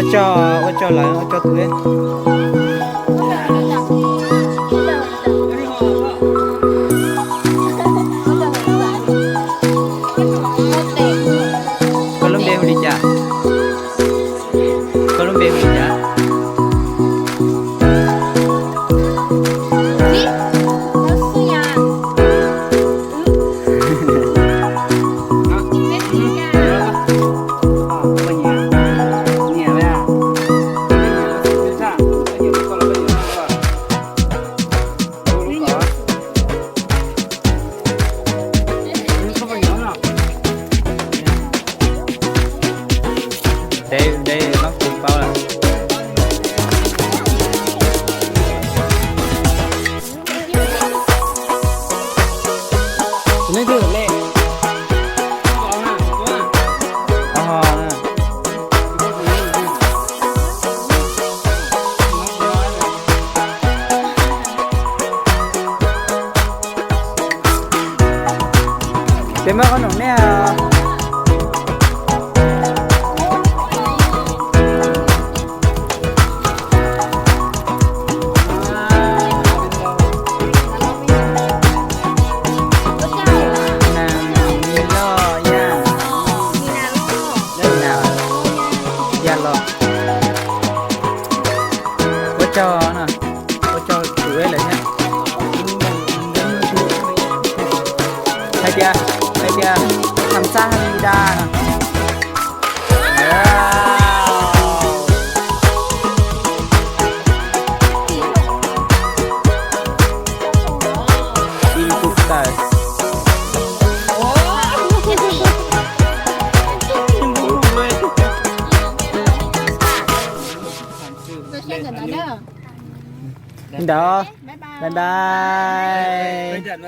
Tso, ua tsaug lawm, ua tsaug tus. Koj lub npe hu li cas? Koj lub npe hu li cas? Ntev ntev no kuv paub lawm. Ces muab qhob noom nej. Ua tsaug na, ua tsaug tus lawm thiab. Hais tias, hais tias tham xaj li da no. Ib tug tawm. Ntawd, bye bye.